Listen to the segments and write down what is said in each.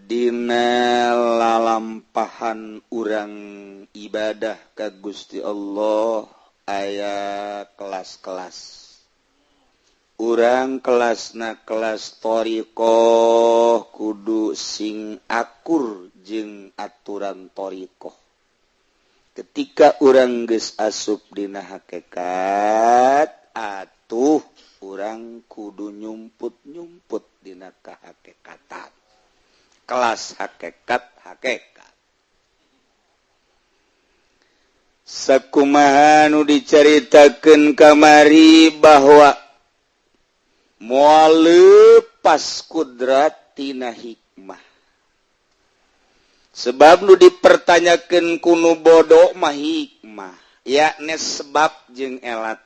Dina lalampahan urang ibadah ka Gusti Allah aya kelas-kelas. Urang kelasna kelas thoriqoh, kudu sing akur jeung aturan thoriqoh. Ketika urang geus asup dina hakekat, atuh urang kudu nyumput-nyumput dina kahakekatan. Kelas hakekat hakekat. Sakumaha nu dicaritakeun kamari bahwa moal lepas kudrat tina hikmah. Sebab nu dipertanyakeun ku nu bodoh mah hikmah, yakni sebab jeung elat.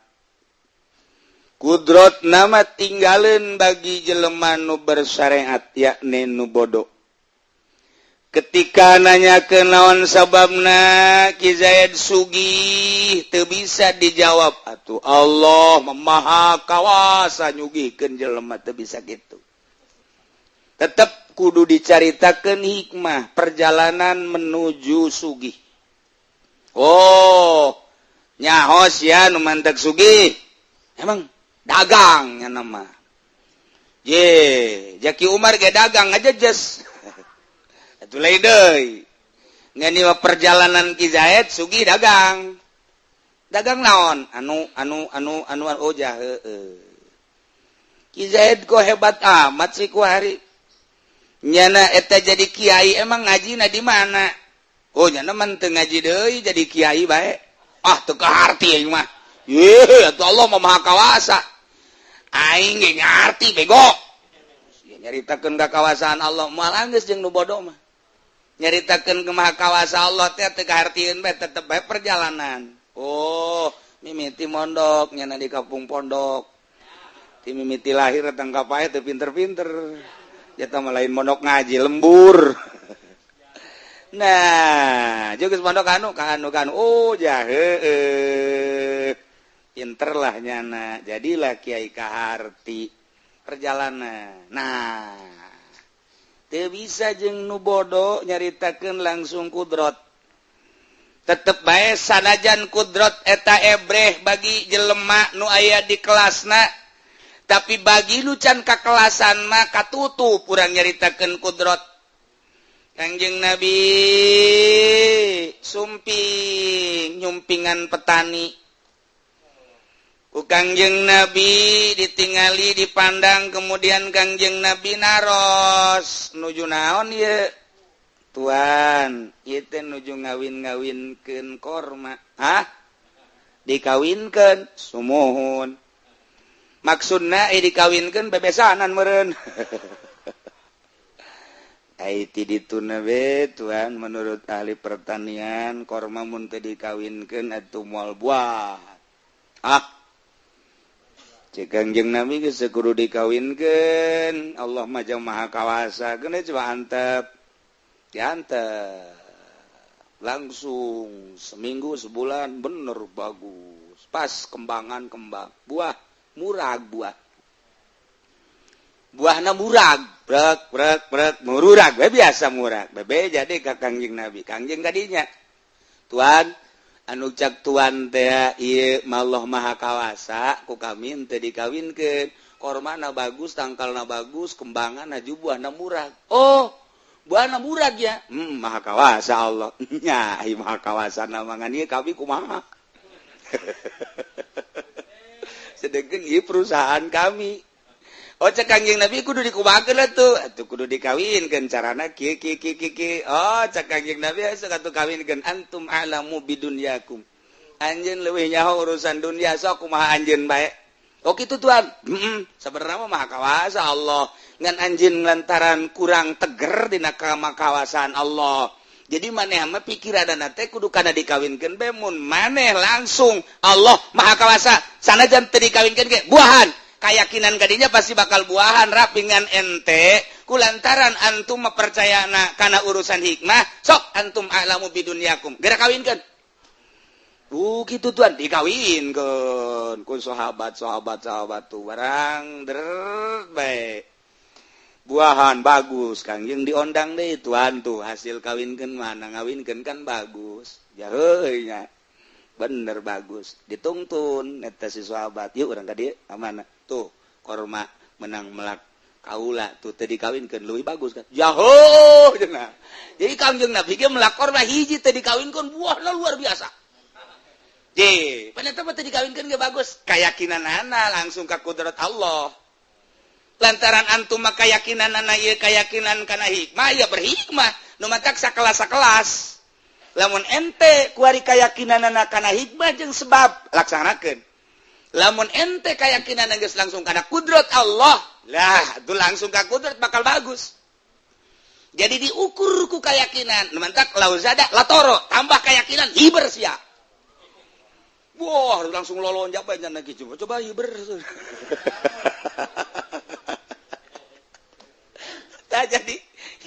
Kudrot nama tinggaleun bagi jelema nu bersyariat, yakni nu bodoh. Ketika nanya ke naon sababna Ki Zaid sugih, teu bisa dijawab. Atuh Allah Maha Kawasa nyugihkeun jelema, teu bisa gitu. Tetep kudu dicaritakeun hikmah perjalanan menuju sugih. Oh, nyaho sia nu mantek sugih. Emang dagang nya nama. Ye, Jaki Umar ge dagang aja jes. Atuh lain deui. Ngan ieu perjalanan Ki Zaid sugih dagang. Dagang naon? Anu anu anu anu oh jah heueuh. Ki Zaid kok hebat amat sih ku hari. Nyana eta jadi kiai emang ngajina di mana? Oh, nyana mah teu ngaji deui jadi kiai bae. Ah, teu kaharti aing mah. Ye, atuh Allah mah Maha Kawasa. Aing ge ngarti bego. Nyaritakeun ka kawasaan Allah moal anggeus jeung nu bodoh mah. Nyaritakeun ke Maha Kawasa Allah teh teu kahartieun bae, tetep bae perjalanan. Oh, mimiti mondok nyana di kampung pondok. Ti mimiti lahir datang ka pae teu pinter-pinter. Jata mah lain mondok ngaji lembur. Nah, jeung geus mondok anu ka anu ka anu. Oh, jah heueuh. Pinter lah nyana. Jadilah kiai kaharti perjalanan. Nah, teu bisa jeung nu bodoh nyaritakeun langsung kudrot. Tetep bae sanajan kudrot eta ebreh bagi jelema nu aya di kelasna, tapi bagi nu can ka kelasan mah katutup urang nyaritakeun kudrot. Kangjeng Nabi sumping nyumpingan petani. Ku Kangjeng Nabi ditingali dipandang, kemudian Kangjeng Nabi naros, nuju naon ye Tuan? Ieu teh nuju ngawin-ngawinkeun korma. Hah, dikawinkeun? Sumuhun. Maksudna eh dikawinkeun bebesanan meureun. Ai ti dituna be Tuan, menurut ahli pertanian korma mun teu dikawinkeun atuh moal buah. Ah, cek Kangjeng Nabi geus kudu dikawinkeun, Allah mah jang Maha Kawasa. Geus coba antep, diantep langsung seminggu sebulan bener bagus, pas kembangan kembang buah murag, buah buahna murag, brek brek brek murag we biasa murag bebe. Jadi ka Kangjeng Nabi, Kangjeng kadinya, Tuan, anu cak tuan teh ieu Allah Maha Kawasa, ku kami teu dikawinkeun, kormana bagus, tangkalna bagus, kembangan aju buahna murag. Oh, buahna murag ya. Maha Kawasa Allah nya, ai Maha Kawasa mangan ieu kami kumaha? Sedengkeun ieu perusahaan kami. Oh, cek Kangjeng Nabi kudu dikumahakeun atuh, atuh kudu dikawinkeun, carana kieu kieu kieu kieu kieu. Oh, cek Kangjeng Nabi sok atuh kawinkeun, antum a'lamu bidunyakum, anjeun leuwih nyaho urusan dunia, sok kumaha anjeun bae. Oh kitu Tuan. Sebenarnya mah Maha Kawasa Allah, ngan anjeun lantaran kurang teger dina kamakawasaan Allah, jadi maneh mah pikiranna teh kudu kana dikawinkeun bae. Mun maneh langsung Allah Maha Kawasa sanajan teu dikawinkeun ge buahan, keyakinan kadinya pasti bakal buahan rapingan. Ente kulantaran antum mempercayana karena urusan hikmah, sok antum a'lamu bidunyakum, geura kawinkeun. Gitu Tuan, dikawinkeun ku sahabat sahabat sahabat tuh barang der bae. Buahan bagus Kangjeng diondang deh tuan tuh hasil kawinkeun mana ngawinkeun kan bagus. Ya heuy nya. Bener bagus. Ditungtun eta si sahabat yuk urang ka dieu ka mana? Tuh korma menang melak kaula tuh teu dikawinkeun leuwih bagus kan. Jaho cenah. Jadi Kangjeng Nabi ge melak korma hiji teu dikawinkeun buahna luar biasa. Je, pan eta mah teu dikawinkeun ge bagus. Kayakinanana langsung ka kudrat Allah. Lantaran antum mah kayakinanana ieu kayakinan kana hikmah ya berhikmah. Nu matak sakelas-sakelas. Lamun ente kuari kayakinanana kana hikmah jeung sebab laksanakeun. Lamun ente kayakinan geus langsung kana kudrat Allah, lah itu langsung ka kudrat bakal bagus. Jadi diukur ku kayakinan. Nu mantak lauzada latoro, tambah keyakinan hiber sia. Wah, langsung lolonjak bae nya lagi coba coba hiber. Tah jadi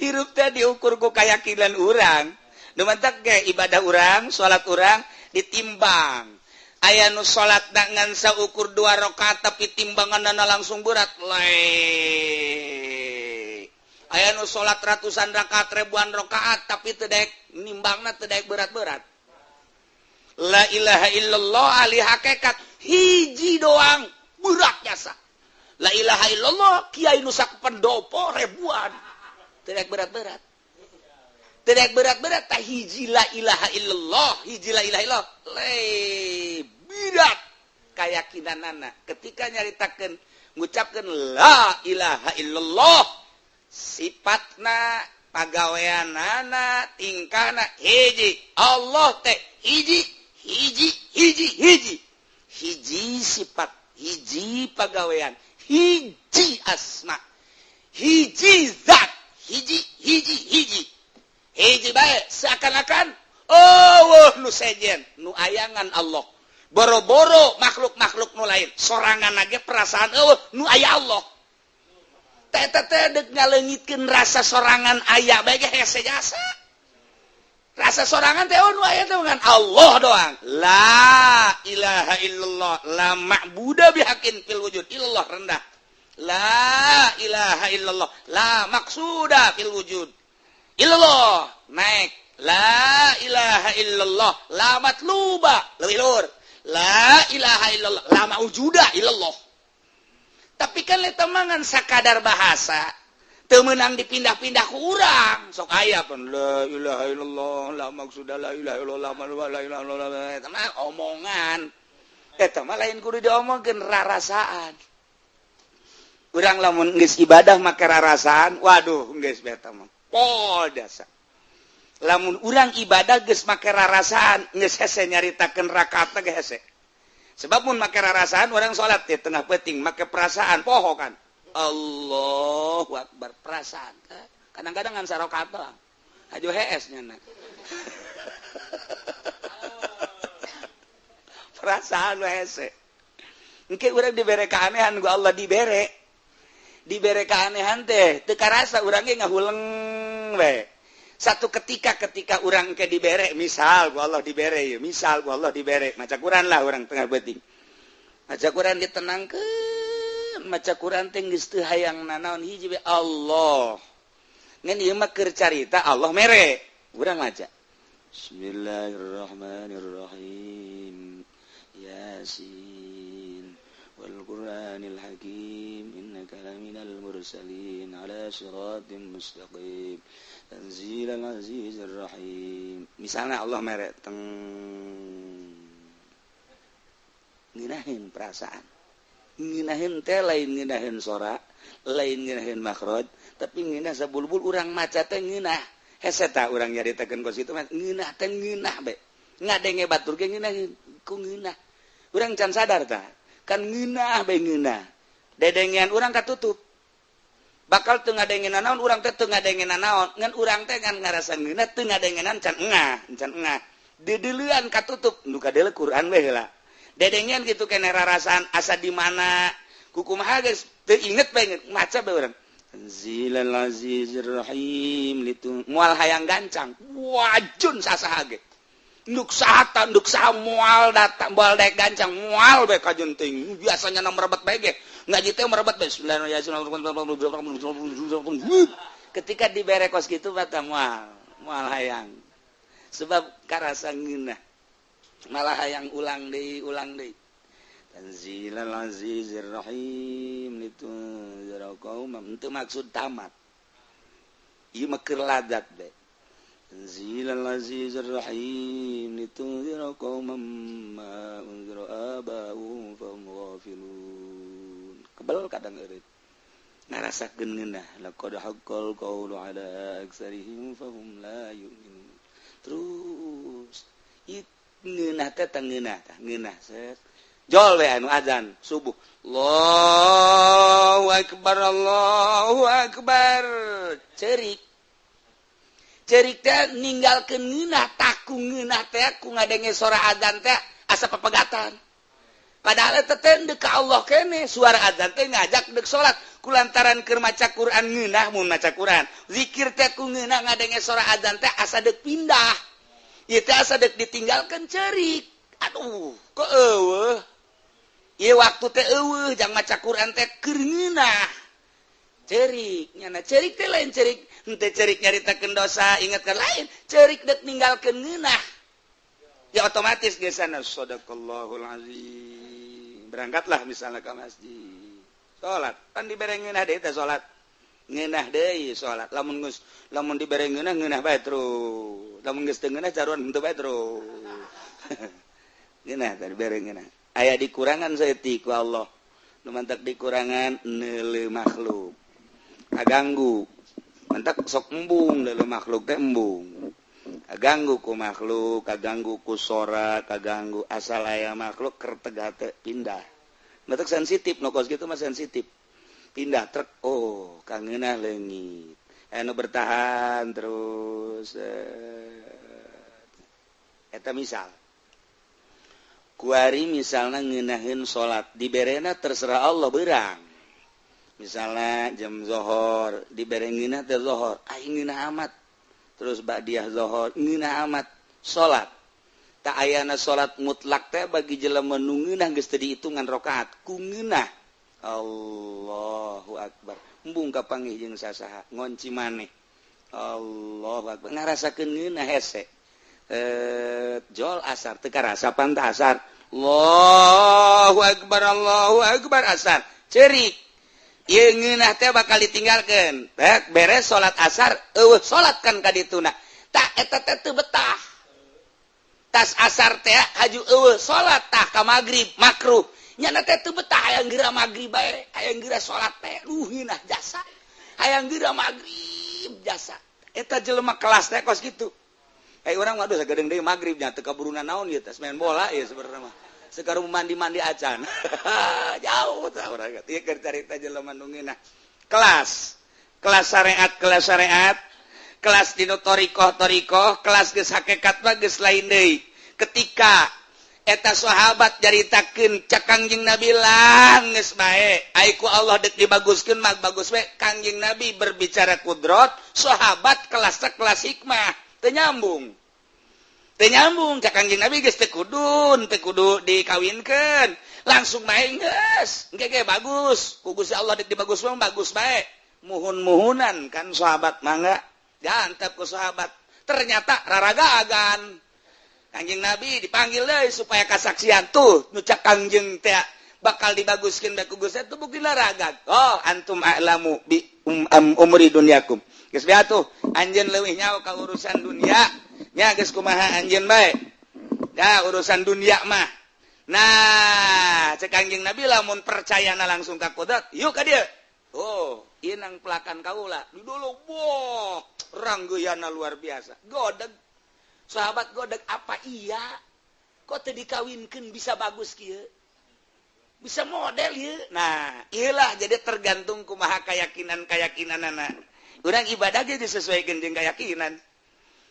hirup teh diukur ku keyakinan urang. Nu mantak ge ibadah urang, salat urang ditimbang. Aya nu salat ngan saukur 2 rakaat tapi timbanganna langsung berat. Le. Aya nu salat ratusan rakaat, ribuan rakaat tapi teu daek nimbangna teu daek berat-berat. La ilaha illallah ahli hakikat hiji doang berat jasa. La ilaha illallah kiai nu sak pendopo ribuan teu daek berat-berat. Teu daek berat-berat tah hiji la ilaha illallah, hiji la ilaha illallah. Le berat kayakinanana ketika nyaritakeun ngucapkeun la ilaha illallah sifatna pagaweanana tingkahna hiji Allah teh hiji hiji hiji hiji hiji sifat hiji pagawean hiji asma hiji zat hiji hiji hiji hiji bae seakan-akan oh nu sejen nu ayangan Allah boro-boro makhluk-makhluk nu lain sorangan ge perasaan eueuh nu aya Allah teh teh deuk ngaleungitkeun rasa sorangan aya bae ge hese jasa rasa sorangan teh nu aya teh ngan Allah doang la ilaha illallah la ma'budu bihaqqin fil wujud illallah rendah la ilaha illallah la maqsuda fil wujud illallah naik la ilaha illallah la matluba leuwih luhur la ilaha illallah la maujuda illallah. Tapi kan eta mah ngan sakadar bahasa teu meunang dipindah-pindah ku urang sok aya pun la ilaha illallah la maqsuda la ilaha illallah la ilaha illallah eta mah omongan eta mah lain kudu diomongkeun rarasaan urang lamun geus ibadah make rarasaan waduh geus eta mah pol dasa lamun urang ibadah geus make rarasaan geus hese nyaritakeun rakaatna ge hese sebab mun make rarasaan urang salat di tengah peuting make perasaan poho kan Allahu akbar perasaan kadang-kadang ngan sarakaat doang hajo hees nya perasaan we hese engke urang dibere keanehan ku Allah dibere keanehan teh teu karasa urang ge ngahuleng we. Satu ketika ketika urang ke dibere misal ku Allah dibere ya misal ku Allah dibere maca Quran lah urang tengah beuting maca Quran ditenangkeun maca Quran teh geus teu hayang nanaon hiji we Allah ngan ieu mah keur carita Allah mere urang maca Bismillahirrahmanirrahim Yasin wal Qur'anil Hakim innaka laminal mursalin ala siratim mustaqim Tanzilal Azizir Rahim. Misalnya Allah mere teng ngeunaheun perasaan. Ngeunaheun teh lain ngeunaheun sora, lain ngeunaheun makhraj, tapi ngeunah sabulbul urang maca teh ngeunah. Hese tah urang nyaritakeun kos kitu mah ngeunah teh ngeunah be. Ngadenge batur ge ngeunaheun ku ngeunah. Urang can sadar tah. Kan ngeunah be ngeunah. Dedengean urang katutup. Bakal teu ngadengenan naon urang teh teu ngadengenan naon ngan urang teh ngan ngarasa ngeunah teu ngadengenan can engah deudeulean katutup nu kadeuleu Quran we heula dedengean kitu keneh rarasaan asa di mana kukumaha geus teu inget bae maca bae urang Tanzilal Azizir Rahim litu moal hayang gancang wajun sasaha ge nduk saha nduk saha moal datang moal daek gancang moal bae kajenting biasanya na merebet bae ge Ngaji teh merebat. Bismillahirrahmanirrahim. Ketika dibere kos kitu mata moal moal hayang, sebab karasa ngeunah, malah hayang ulang deui, ulang deui. Tanzilal azizir rahim litunzira qauman, itu maksud tamat, ieu mah keur ladat deh. Tanzilal azizir rahim litunzira qauman ma unzira aba'uhum fahum ghafilun. Kebel kadang eureut ngarasakeun ngeunah. Laqad haqqal qawlu ala aktsarihim fahum la yu'minun. Terus ieu ngeunah teh, teh ngeunah tah, ngeunah set jol we anu azan subuh, Allahu akbar, Allahu akbar, cerik cerik teh ninggalkeun ngeunah. Taku ngeunah teh ku ngadenge suara azan teh asa papegatan, padahal eta teh deuk ka Allah kene. Suara azan teh ngajak deuk salat. Kulantaran keur maca Quran ngeunah, mun maca Quran, zikir teh ku ngeunah, ngadenge suara azan teh asa deuk pindah, ieu teh asa deuk ditinggalkeun, cerik. Aduh, kok eueuh ieu waktu teh, eueuh jang maca Quran teh keur ngeunah, cerik nyana. Cerik teh lain cerik henteu cerik nyaritakeun dosa, ingatkan, lain cerik deuk ninggalkeun ngeunah. Ya otomatis geus sana, sadaqallahul azim, berangkatlah misalnya ke masjid, salat kan dibere ngeunah deui teh, salat ngeunah deui salat. Lamun geus, lamun dibere ngeunah, ngeunah bae terus. Lamun geus teu ngeunah, caruan henteu bae terus. Ngeunah teh dibere ngeunah, aya dikurangan saeutik ku Allah. Nu mantak dikurangan neuleuh makhluk kaganggu, mantak sok embung neuleuh makhluk teh, embung kaganggu ku makhluk, kaganggu ku sora, kaganggu. Asal aya makhluk kerteg hate, pindah. Mantak sensitif nu kos kitu mah, sensitif, pindah truk. Oh, kangeunah leungit, anu bertahan terus eta. Misal kuari misalnya ngeunaheun salat diberena, terserah Allah berang. Misalnya jam zohor dibere ngeunah teh, zohor aing ngeunah amat, terus ba'diyah zohor ngeunah amat, salat tak ayana. Salat mutlak teh bagi jelema nu ngeunah geus teu dihitungan rakaat ku ngeunah. Allahu akbar, embung kapanggih jeung sasaha, ngonci maneh, Allahu akbar, ngarasakeun ngeunah, hese. Jol asar teu karasa pantah asar, Allahu akbar, Allahu akbar, asar, cerik. Ieu ngeunah teh bakal ditinggalkeun. Beres salat asar, eueuh salat kan ka dituna. Tak eta teh teu betah. Tas asar teh haju eueuh salat, tah ka magrib makruh. Nyana teh teu betah, hayang geura magrib bae, hayang geura salat teh, duh ngeunah jasa, hayang geura magrib jasa. Eta jelema kelas teh kos kitu. Eh, urang waduh, sagedeung deui magrib nya, teu kaburuna naon ieu, tes main bola ieu sebenarnya mah. Sekarang mandi-mandi acan. Jauh tah urang. Ieu keur carita jelema nu ngeunah. Kelas. Kelas syariat, kelas syariat, kelas dinu thoriqoh, thoriqoh, kelas geus hakikat mah geus lain deui. Ketika eta sahabat nyaritakeun cak Kangjeng Nabi, lah geus bae, ai ku Allah deuk dibaguskeun mah bagus we. Kangjeng Nabi berbicara kudrot, sahabat kelas kelas hikmah, teu nyambung, teu nyambung. Cak Kangjeng Nabi geus teu kudu dikawinkeun, langsung bae geus engke ge bagus ku Gusti Allah, deuk dibagus mah bagus bae. Muhun-muhunan kan sahabat, mangga diantep ku sahabat. Ternyata raragagan. Kangjeng Nabi dipanggil deui supaya kasaksian tuh nu cak Kangjeng teh bakal dibaguskeun bae ku Gusti, itu bukti ragag. Oh, antum a'lamu bi umuri dunyakum, geus bae atuh anjeun leuwih nyaho ka urusan dunia nya, geus kumaha anjeun bae da urusan dunia mah. Nah, cek Kangjeng Nabi, lamun percayana langsung ka kodrat, yuk ka dieu. Oh, ieu nang pelakan kaula di dulu, boh, ranggeuyanna luar biasa. Godeg sahabat, godeg, apa iya kok teu dikawinkeun bisa bagus kieu, bisa model ieu? Nah, iyalah, jadi tergantung kumaha keyakinan keyakinan anak urang. Ibadah ge disesuaikan jeung keyakinan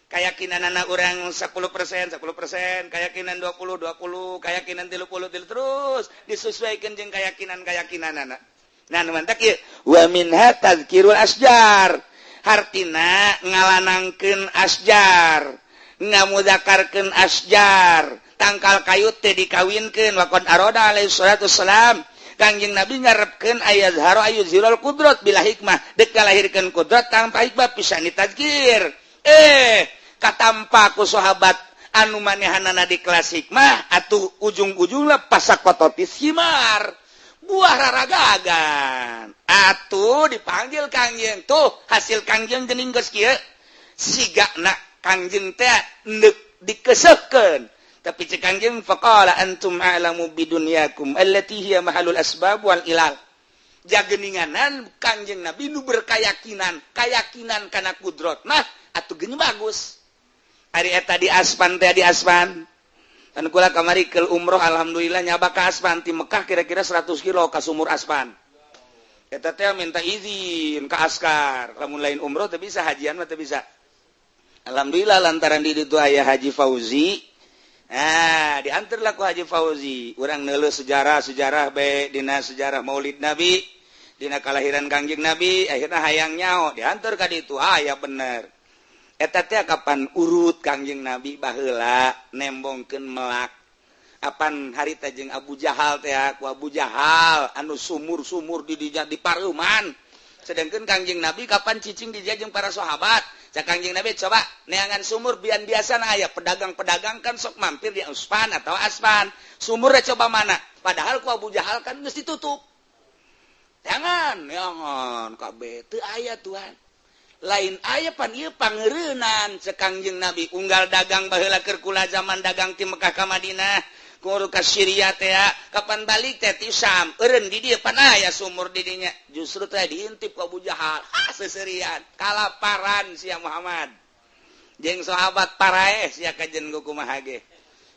keyakinan anak urang. 10%, 10% keyakinan, 20, 20 keyakinan, 30, 30, terus disesuaikan jeung keyakinan keyakinan anak. Nah, mantak ieu wa minha tadzkirul asjar, hartina ngalanangkeun asjar, ngamuzakarkeun asjar, tangkal kayu teh dikawinkeun. Waqad aroda alaihi salatu wassalam. Kangjeng Nabi ngarepkeun ayazharo ayuzhirul qudrat bila hikmah, dek ngalahirkeun kudrat tanpa hikmah pisan ditazkir. Katampa ku sahabat anu manehanana di kelas hikmah atuh ujung-ujungna pasakototis himar buah raragagan atuh dipanggil Kangjeng tuh hasil Kangjeng geuning geus kieu sigana Kangjeng teh neuk dikeseukeun tapi cek Kangjeng faqala antum a'lamu bidunyakum allati hiya mahalul asbab wal ilal. Jageninganan Kangjeng Nabi nu berkeyakinan kayakinan kana kudrat mah atuh geuning bagus. Ari eta di Aspan teh, di Aspan kan kula kamari ke umroh, alhamdulillah nyaba ka Aspan. Ti Mekah kira-kira 100 kilo ka sumur Aspan eta teh minta izin ke askar, lamun lain umroh teu bisa, hajian mah teu bisa. Alhamdulillah lantaran di ditu aya Haji Fauzi. Nah, diantarlah ku Haji Fauzi urang neuleuh sejarah-sejarah bae dina sejarah Maulid Nabi, dina kalahiran Kangjeng Nabi. Akhirnya hayang nyaho, diantar ka ditu, aya bener eta teh kapan urut Kangjeng Nabi baheula nembongkeun melak apan harita jeung Abu Jahal teh, ku Abu Jahal anu sumur-sumur di dinya di pareuman, sedangkan Kangjeng Nabi kapan cicing di dia jeung para sahabat. Cak Kangjeng Nabi, coba neangan sumur bian biasa aya pedagang-pedagang kan sok mampir di Uspan atau Aspan, sumurnya coba mana, padahal ku Abu Jahal kan geus ditutup. Jangan jangan kabeh teu aya Tuhan lain aya pan ieu pangeureunan. Cek Kangjeng Nabi, unggal dagang baheula keur kula zaman dagang ti Mekah ka Madinah ku ka Syria teh, kapan balik teh ti Syam eureun di dieu pan aya sumur di dinya. Justru teh diintip ku Abu Jahal, ha seserian kalaparan sia Muhammad jeung sahabat, paraeh sia kajen ku kumaha ge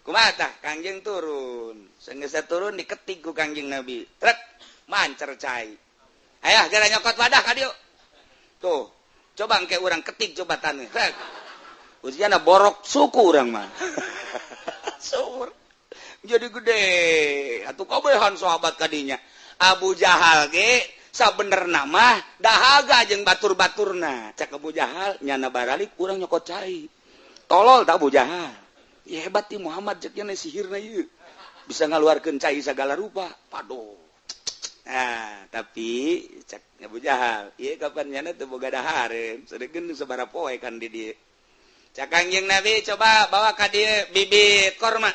kumaha. Tah, Kangjeng turun, sanggeus turun diketik ku Kangjeng Nabi, trek mancer cai. Ayah gara nyokot wadah ka dieu tuh, coba engke urang ketik, coba taneuh rek ujiana borok suku urang mah. Sumur jadi gede atuh kabehan sahabat kadinya. Abu Jahal ge sabenerna mah dahaga jeung batur-baturna. Cak Abu Jahal, nyana baralik urang nyokot cai. Tolol tak Abu Jahal ya, hebat ti Muhammad cek nya, sihirna ieu bisa ngaluarkeun cai segala rupa paduh. Nah, tapi cek Abu Jahal ieu kapan nyana teu boga dahareun, sedengkeun sabaraha poe kan di dieu. Cak Kangjeng Nabi, coba bawa ka dieu bibit korma,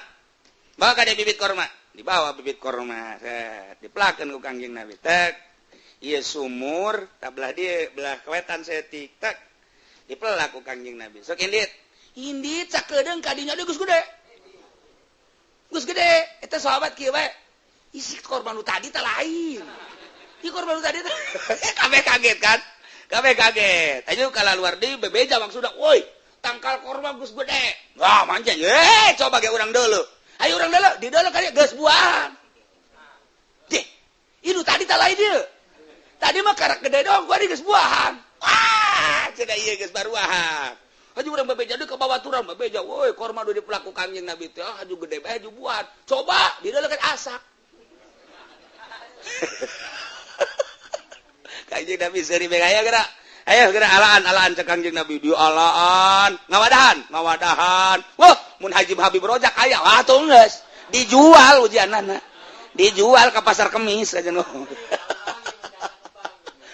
bawa ka dieu bibit korma. Dibawa bibit korma, set dipelakeun ku Kangjeng Nabi tek. Ieu sumur tak belah dieu, belah kewetan setik tek dipelak ku Kangjeng Nabi. Sok indit indit sakedeung kadinya geus gede, geus gede. Eta sahabat kieu bae, isi korban nu tadi teh lain. Ieu korban nu tadi teh kabeh kaget kan, kabeh kaget. Ayo kala luar deui bebeja maksudna, woi tangkal korban geus gede. Wah manja, eh coba ge urang deuleu. Ayo urang deuleu, di deuleu kali geus buahan. Deh, itu tadi teh lain ieu. Tadi mah karak gede doang, gua geus buahan. Wah, cenah ieu geus baruahan. Haju urang bebeja deui ka babaturan bebeja, woi korma nu dipelaku Kangjeng Nabi teh, ah haju gede bae haju buahan. Coba di deuleu kan asak. Kangjeng Nabi seuri bae, aya geura. Ayo geura alaan alaan cek Kangjeng Nabi di alaan, ngawadahan, ngawadahan. Wah, mun Haji Habib Rojak aya, wah tuh geus dijual ujianana. Dijual ke pasar Kemis aja.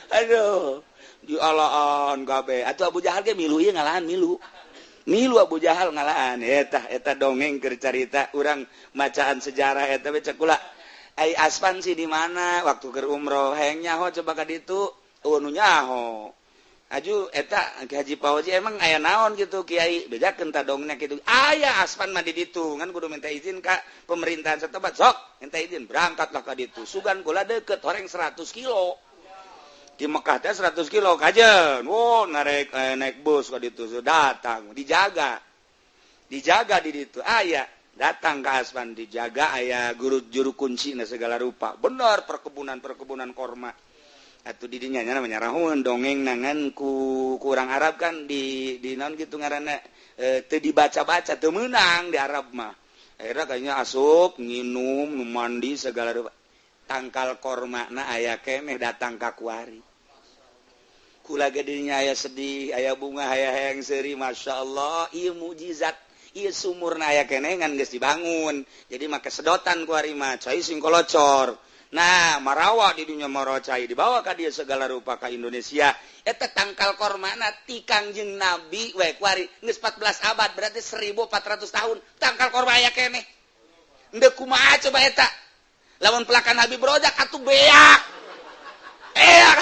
Aduh, di alaan kabeh. Atuh Abu Jahal ge milu ieu ngalahan milu. Milu Abu Jahal ngalahan. Eta eta dongeng keur carita urang macaan sejarah eta we cek kula. Ai Aspan sih di mana waktu keur umroh hayang nyaho coba ka ditu, eueuh nu nyaho. Aju eta Ki Haji Fauzi emang aya naon gitu kiai bejakeun ta dongnya kitu. Aya Aspan mah di ditu ngan kudu minta izin ka pemerintahan setempat. Sok minta izin berangkatlah ka ditu. Sugan kula deket horeng 100 kilo. Di Mekah teh 100 kilo kajen. Wo narek naik bus ka ditu datang dijaga. Dijaga di ditu aya datang ke Aspan dijaga aya guru juru kunci na segala rupa. Bener perkebunan-perkebunan korma. Atuh di dinya nya namanya rahun dongeng nangan ku kurang Arab kan di naon gitu ngaranna teu dibaca-baca teu meunang di Arab mah. Akhirnya kayaknya asup nginum mandi segala rupa. Tangkal korma na aya keneh datang ka kuari. Kula gedinya aya sedih, aya bunga, aya hayang seuri, Masya Allah, ieu mukjizat. Ieu sumurna aya keneh ngan geus dibangun. Jadi make sedotan kuari mah, cai sing kolocor. Nah, marawa di dunia marawa cai dibawa ka dia segala rupa ka Indonesia. Eta tangkal kormana ti Kangjeng Nabi we kuari geus 14 abad berarti 1400 tahun tangkal korma aya keneh. Endek kumaha coba eta? Lamun pelakan Habib Rojak atuh beak. Beak.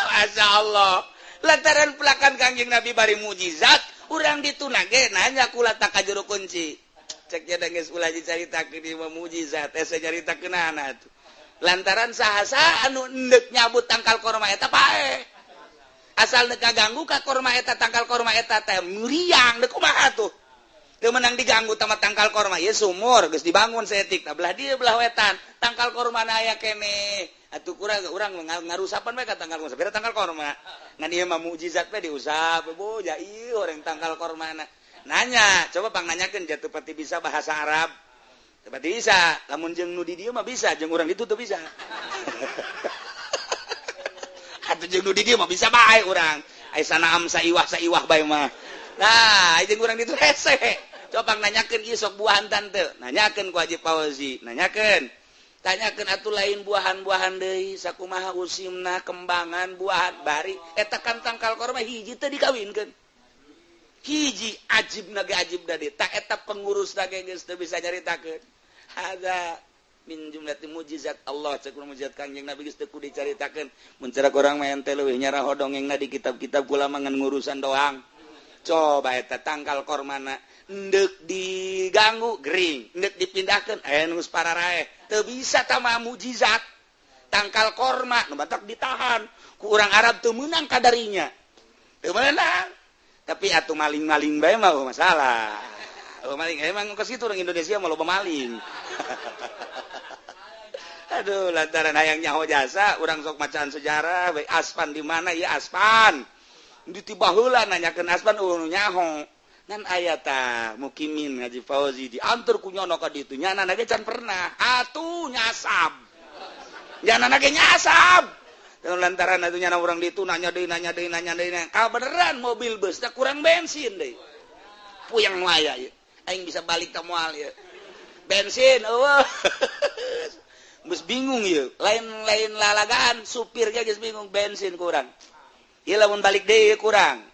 Masya Allah. Lantaran pelakan Kangjeng Nabi bari mujizat, urang dituna ge nanya kula tak ka juru kunci. Cek nya geus ulah dicaritakeun ieu mah mujizat, hese nyaritakeunana atuh. Lantaran saha-saha anu endek nyabut tangkal korma eta paeh. Asal neuk kaganggu ka korma eta tangkal korma eta teh muriang deuk kumaha tuh. Teu meunang diganggu tama tangkal korma ieu sumur geus dibangun saeutik tah belah dieu belah wetan tangkal korma na aya keneh. Atuh kurang urang ngarusapan bae ka tangkal korma. Sapira tangkal korma. Ngan ieu mah mukjizat bae diusap bo ja ieu orang tangkal kormana. Nanya, coba pang nanyakeun jatuh pati bisa bahasa Arab. Pati bisa, lamun jeung nu di dieu mah bisa, jeung urang ditu teu bisa. Atuh jeung nu di dieu mah bisa bae urang. Ai sanaam saiwah saiwah bae mah. Nah, jeung urang ditu hese. Coba pang nanyakeun ieu sok buahan tante. Nanyakeun ku Haji Fauzi, nanyakeun. Tanyakeun atuh lain buahan-buahan deui, sakumaha usimna kembangan buahan bari eta kan tangkal korma hiji teu dikawinkeun. Hiji ajib naga ajib dadi tak eta pengurus naga geus teu bisa nyaritakeun. Hadza min jumlati mujizat Allah cek mujizat Kangjeng Nabi geus teu kudu dicaritakeun. Mun cara urang mah ente leuwih nyaraho dongengna di kitab-kitab kula mah ngan ngurusan doang. Coba eta tangkal kormana endek diganggu gering, endek dipindahkeun aya nu geus pararaeh. Teu bisa tama mujizat. Tangkal korma nu batak ditahan ku urang Arab teu meunang kadarinya. Teu meunang. Tapi atuh maling-maling bae mah masalah. Oh, maling emang ke situ orang Indonesia mah loba maling. Aduh, lantaran hayang nyaho jasa urang sok macaan sejarah bae aspan di mana ieu aspan. Di tiba heula nanyakeun aspan eueuh nu nyaho. Ngan aya tah mukimin Haji Fauzi diantar ku nyono ka ditu nyana ge can pernah. Atuh nyasab. Nyana ge nyasab. Lantaran atuh nyana urang ditu nanya deui nanya deui nanya deui. Ka beneran mobil bus teh kurang bensin deui. Puyeng nu aya ieu. Aing bisa balik ka moal ieu. Bensin eueuh. Geus bingung ieu. Lain-lain lalagaan supir ge geus bingung bensin kurang. Ieu lamun balik deui kurang.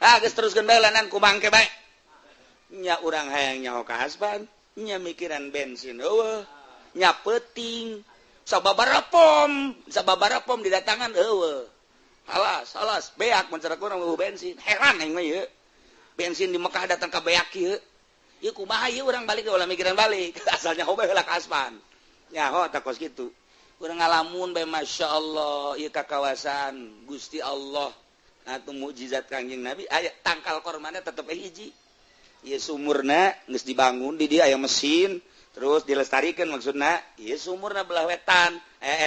Ah geus teruskeun bae lanan kumangke bae. Nya urang hayang nyaho ka aspan, nya mikiran bensin eueuh. Nya peuting. Sababaraha pom didatangan eueuh. Alas, alas, beak mun cara kurang eueuh bensin. Heran aing mah ieu. Bensin di Mekah datang ka beak ieu. Ieu kumaha ieu urang balik ulah mikiran balik. Asalnya hobe heula ka aspan. Nyaho tah kos kitu. Urang ngalamun bae masyaallah ieu ka kawasan Gusti Allah. Atuh mukjizat Kangjeng Nabi aya tangkal kormana tetep hiji. Ieu sumurna geus dibangun di dieu aya mesin. Terus dilestarikan maksudna ieu sumurna belah wetan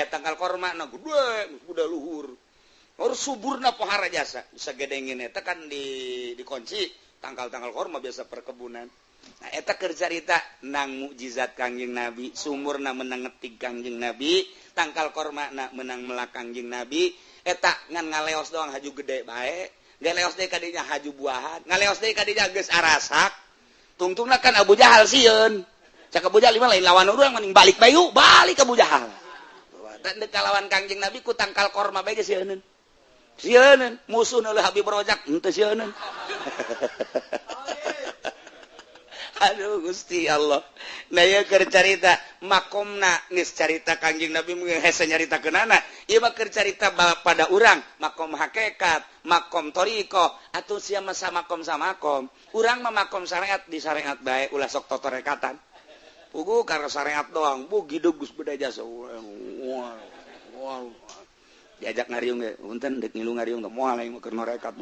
tangkal korma na gede udah luhur harus suburna pohara jasa bisa gedengin eta kan di dikunci tangkal-tangkal korma biasa perkebunan. Nah eta keur carita nang mukjizat Kangjeng Nabi sumurna menang ngetik Kangjeng Nabi tangkal korma na menang melak Kangjeng Nabi eta ngan ngaleos doang haju gede bae ngaleos deui kadinya haju buahan ngaleos deui kadinya geus arasak tungtungna kan Abu Jahal sieun. Cak Abu Jahal mah lain lawan urang mending balik bae balik Abu Jahal. Dan deuk kalawan Kangjeng Nabi ku tangkal korma bae geus sieuneun. Sieuneun musuh oleh Habib Rojak henteu sieuneun. Aduh Gusti Allah. Nah ieu keur carita makomna geus carita Kangjeng Nabi hese nyaritakeunana. Ieu mah keur carita pada urang makom hakikat, makom thariqah atuh sia mah samakom samakom. Urang mah makom syariat di syariat bae ulah sok totorekatan. Pugu karena syariat doang, bu gidug geus beda jasa. Diajak ngariung ge, punten deuk ngilu ngariung teh moal aing mah keur norekat.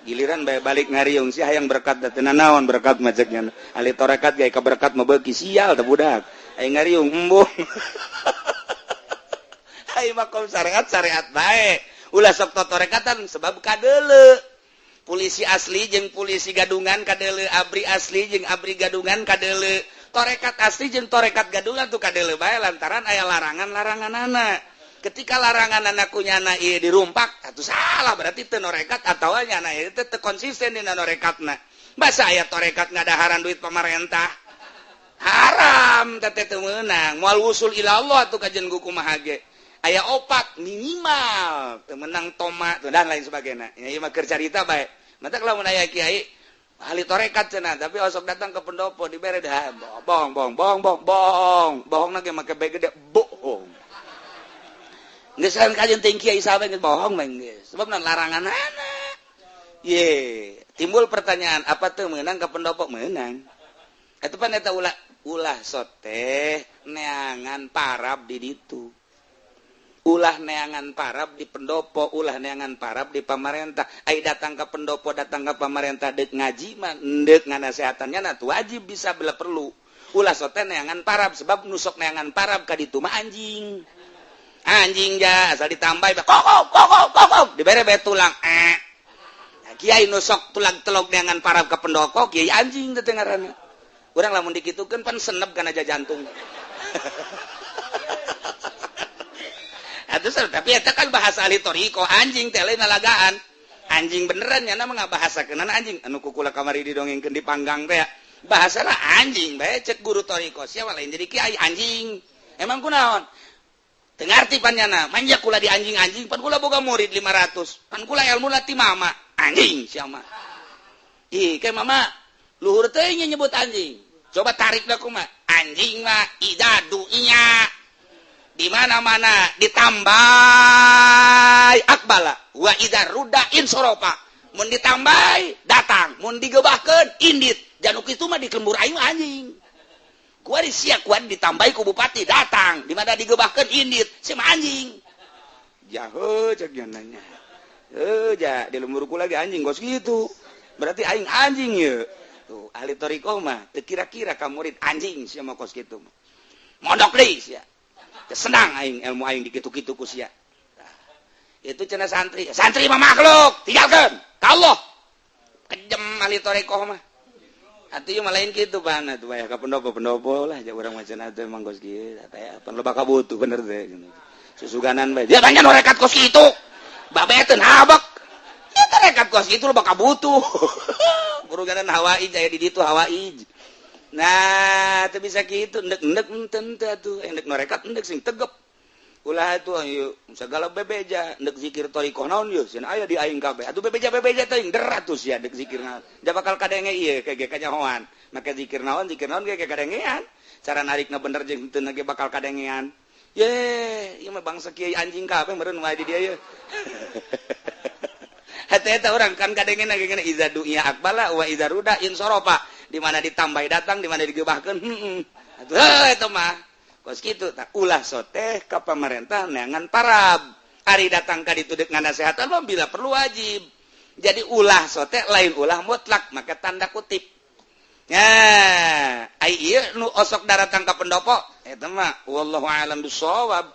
Giliran bae balik ngariung sih hayang berkat da teu nanaon berkat mah cek nya. Ahli torekat ge ka berkat mah beuki sial teh budak. Aing ngariung embung. Aing makom syariat syariat bae. Ulah sok totorekatan sebab kadeuleu. Polisi asli jeung polisi gadungan kadeuleu, abri asli jeung abri gadungan kadeuleu, torekat asli jeung torekat gadungan tuh kadeuleu bae lantaran aya larangan-laranganana. Ketika larangan anak kunyana ieu dirumpak atuh salah berarti teu norekat atawa nyana ieu teu konsisten dina norekatna. Basa aya torekat ngadaharan duit pamarentah. Haram teh, teu meunang, moal wusul ila Allah tuh. Kajian ku kumaha ge aya opat minimal, teu meunang toma tuh dan lain sebagainya. Ya, ieu mah keur carita bae. Matak lamun aya kiai ahli torekat cenah, tapi osok datang ke pendopo dibere dah, bohong, bohong, bohong, bohong, bohong, bohong lagi make be gede, bohong. Geus kan kajian teh kiai sahabat geus bohong mah geus. Sebab larangan anak. Ye, timbul pertanyaan, apa tuh menang ke pendopo menang? Itu pan eta ulah ulah soteh neangan parab di ditu. Ulah neangan parab di pendopo, ulah neangan parab di pamarentah. Ai datang ke pendopo, datang ke pamarentah dek ngaji mah, dek nganasehatannya, nah wajib bisa bila perlu. Ulah soteh neangan parab, sebab nu sok neangan parab ka ditu mah anjing. Anjing ja asal ditambah kok kok kok kok kok dibere bae tulang eh. Nah, kiai nu sok tulang telok neangan parab ke pendopo, kiai anjing teh ngaranna. Urang lamun dikitukeun pan senep kana jantung. Atuh, tapi eta kan bahasa ahli thoriqoh, anjing teh lain lalagaan. Anjing beneran nya mah ngabahasakeun anjing anu kukula kamari didongengkeun dipanggang teh. Bahasana anjing bae cek guru thoriqoh, sia lain jadi kiai anjing. Emang kunaon? Teu ngarti panyana, manja kula di anjing-anjing, pan kula boga murid 500. Pan kula ilmu ti mama, anjing sia mah. Ih, kayak mama luhur teh nyebut anjing. Coba tarik dah kumaha. Anjing mah idza du'iya di mana-mana ditambah aqbala wa idza rudda insorofa, mun ditambah datang, mun digebahkeun indit. Januk itu mah di lembur aing anjing kuari sia, kuari ditambahi ku bupati datang, di mana digebahkeun indit, sia mah anjing jaho. Cek nanya eh ja di lemburku lagi anjing kos gitu, berarti aing anjing ya. Tuh ahli thoriqoh mah teu kira-kira ka murid, anjing sia mah kos kitu, mondok deui sia, senang aing ilmu aing dikitu-kitu ku sia. Nah, itu cenah santri, santri mah makhluk, tinggalkan ka Allah. Kejem ahli thoriqoh mah atuh, ieu mah lain kitu pan atuh, aya ka pendopo-pendopo lah ja urang mah cenah teh emang kos kieu teh pan loba kabutuh bener teh, susuganan bae dia banyak rekat kos kitu, babeteun habek ya rekat kos kitu loba kabutuh kuruganan hawaij aya di ditu hawaij. Nah, teu bisa kitu, endek endek henteu atuh, endek norekat endek sing tegep. Ulah atuh ayo segala bebeja, endek zikir thoriqoh naon yeuh cenah aya di aing kabeh. Atuh bebeja-bebeja teuing deratus ya dek zikir naon. Da bakal kadenge ieu ge kanyahoan. Make zikir naon ge kadengean. Cara narikna bener jeung henteu ge bakal kadengean. Ye, ieu mah bangsa kiai anjing kabeh meureun wae di dieu ye. Hate eta urang kan kadengean ge ngene, iza du'iya aqbala wa iza rudda insorofa, di mana ditambah datang, di mana digebahkeun heeh. Atuh eta mah kos kitu. Tak ulah soteh ka pamarentah neangan parab. Ari datang ka ditu deuk nganasehatan mah bila perlu wajib. Jadi ulah soteh lain ulah mutlak, maka tanda kutip ya ai ieu nu osok daratang ka pendopo eta mah wallahu alam bisawab.